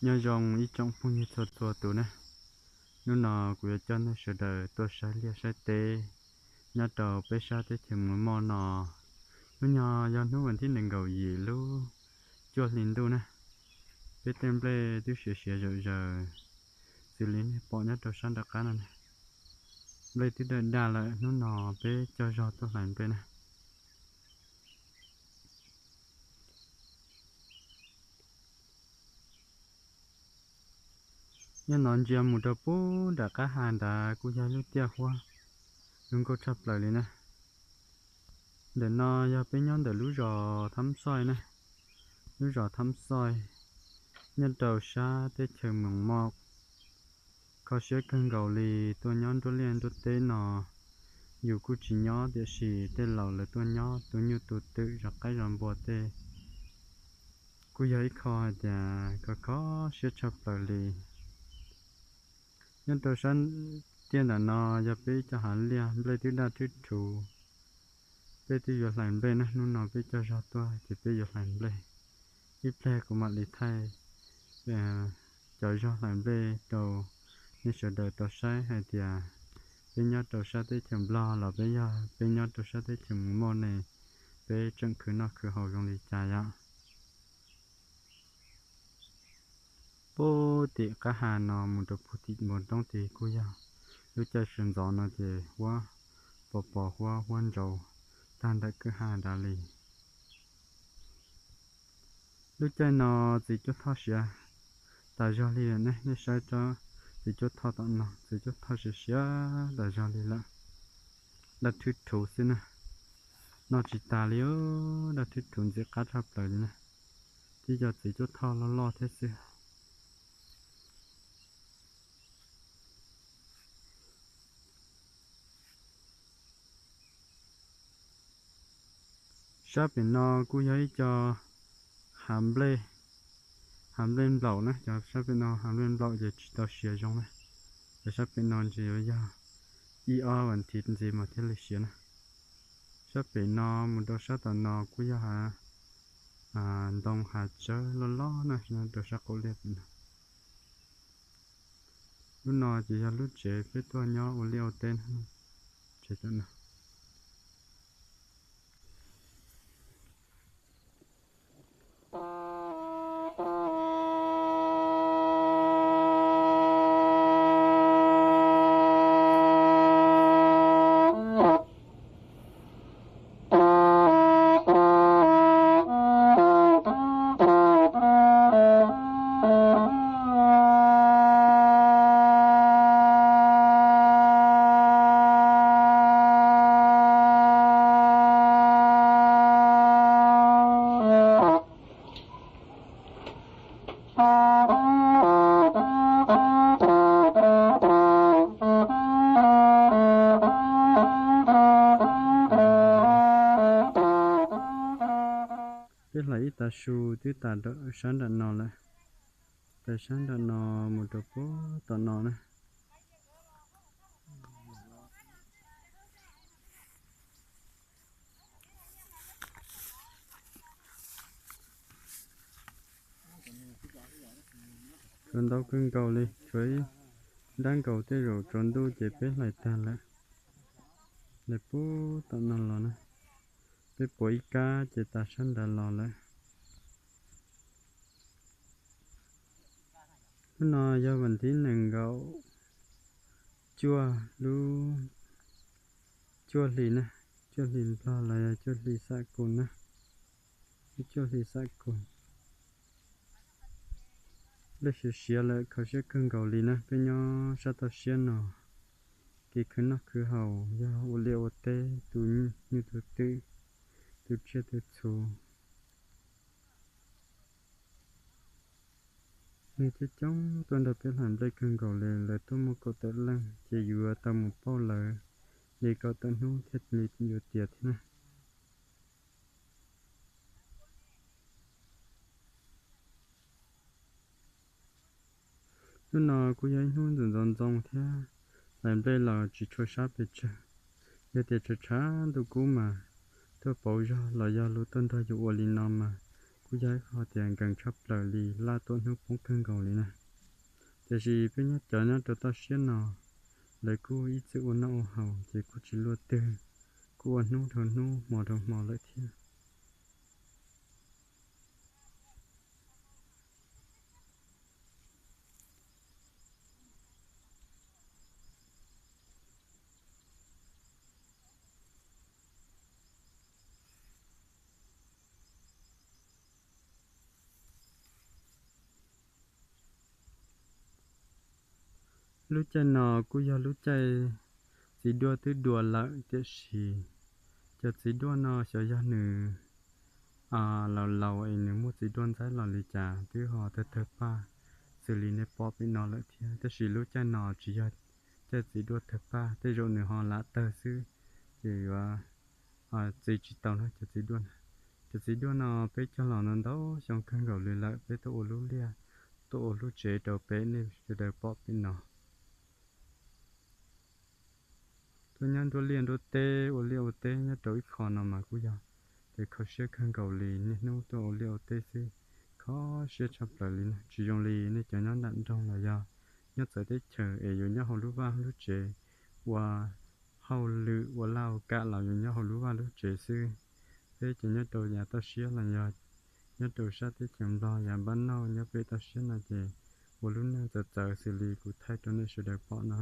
Nyob zoo ib tsoom phooj ywg txhua txhua tus na, hnub no kuv yuav coj nej sawv daws tuaj saib liaj saib teb nyob rau peb sab teb chaws Muas Moj no. Hnub no yog hnub vas thib nees nkaum yim lub cuaj hli ntuj na, peb tej nplej twb siav siav zawm zaws, xws li nej pom nyob rau sab nram qab no na, nplej twb daj daj lawm. Hnub no peb cog zog tuaj hlais nplej na. Nyob no ntsia mus rau pub nram qab ha nrad kuj yog lub tiaj huab zoo nkauj tshaj plaws li na. Ntawm no yog peb nyob ntawm lub zos Thab Xoj na, lub zos Thab Xoj nyob rau sab teb chaws Moos Moj. Kho siab kawg nkaus li, tuaj nyob nruab liaj nruab teb no, yus kuj tsis nyob tiam sis tej laus lawv tuaj nyob tu nyuj tu twm zov qaib zov npua tej, kuj yog ib qho hais tias kho kho siab tshaj plaws li. Nyob rau sab tiaj nram no yog peb cov hav liaj, nplej twb daj thwb thuv. Peb twb yuav hlais nplej na, hnub no peb cog zog tuaj ces peb yuav hlais nplej. Ib pliag kuv mam li thaij cov zog hlais nplej rau nej sawv daws tau saib hais tias peb nyob rau sab teb chaws Nplog los peb yog peb nyob rau sab teb chaws Moos Moj ne, peb tseem khwv noj khwv haus zoo li cas yom. Puag tim qab ha no mus rau puag tim npoo roob tid kuj yog lub caij sawv ntxov no ces huab pos pos huab huab ntsaus tag ntawm kwj ha nrad li. Lub caij no txiv cuab thoj siav tas zog li ne, nej saib tsob txiv cuab thoj tom no, txiv cuab thoj siav siav tas zog li lawm. Daj thwb thuv xwb na, noj tsis tas li, daj thwb thuv ntxim qab tshaj plaws li na. Twb yog txiv cuab thoj loj loj thiab xwb. Sab pem no kuj yog ib co hav nplej, hav nplej nplaum na, cov sab pem no hav nplej nplaum ces tsis tau siav zoo na. Cov sab pem no ntshe yuav yog ib ob vas thiv ntxiv mas thiaj li siav na. Sab pem no mus rau sab tom no kuj yog hav ntoo hav tsawb loj loj na, rau sab qaum liaj pem no. Lub no ces yog lub tsev peb tuaj nyob ua liaj ua teb na, tsev tom no. Peb hlais ib tav su twb tas sab nram no lawm, tas sab nram no mus rau puag tom no na. Tshuav ntau kawg nkaus li, tshuav ib nrab nkaus tej zaum tsaus ntuj ces peb hlais tag lawm. Hlais puag tom no los na, peb puav ib kab ces tas sab nrad los lawm. Hnub no yog vas thib nees nkaum cuaj lub cuaj hli na, cuaj hli Nplog los yog cuaj hli xam kus na, lub cuaj hli xam kus. Nplej siav siav lawm, kho siab kawg nkaus li na, peb nyob sab toj siab no, kev khwv noj khwv haus yog ua liaj ua teb, tu nyuj tu twm, tu tsiaj tu txhu. Neeg coob coob tuaj nrog peb hlais nplej kawg nkaus li, lawv tuaj muaj kaum tawm leej, ces yuav tau mus pauj lawv li kaum tawm hnub thiaj li yuav tiav thiab na. Hnub no kuj yog ib hnub ntxoov ntxoo thiab, hlais nplej los tsis tshua sab pes tsawg. Yog tias tshav tshav ntuj kub mas tuaj pauv zog los yog luag tuaj nrog yus ua li no mas kuj yog ib qho tias nkees tshaj plaws li, laj tuaj hnub poob kawg nkaus li na. Tiam sis peb nyob cov nyob rau toj siab no, lawv kuj ib txwm ua noj ua haus ces kuj tsis luaj twg, kuj ua hnub dhau hnub hmo dhau hmo lawm thiab. Lub caij no kuj yog lub caij txiv duaj twb dua lawm, tiam sis cov txiv duaj no xyov yog nws laus laus es nws muaj txiv duaj ntxaib los li cas twb ho tawg tawg paj xws li nej pom pem no lawm thiab. Tab sis lub caij no tsis yog caij txiv duaj tawg paj, tej zaum nws ho lam tawg xwb, ces yuav txi tsis tau no cov txiv duaj. Cov txiv duaj no peb cog los no ntau xyoo kawg nkaus li lawm, peb tuaj ua lub liaj, tuaj ua lub tsev rau peb nej sawv daws pom pem no. Tuaj nyob nruab liaj nruab teb, ua liaj ua teb nyob rau ib qho no mas kuj yog tias kho siab kawg nkaus li, niaj hnub tuaj ua liaj ua teb xwb, kho siab tshaj plaws li na. Tsis zoo li nej cov nyob nram nroog los yog nyob txawv teb chaws es yuav nyob hauv lub vaj lub tsev ua hauj lwm ua laj ua kam los yuav nyob hauv lub vaj lub tsev xwb. Peb cov nyob rau yav toj siab los yog nyob rau sab teb chaws Nplog yav npab nauj nyob pem toj siab no ces ua lub neej txawv txawv xws li kuv thaij rau nej sawv daws pom no.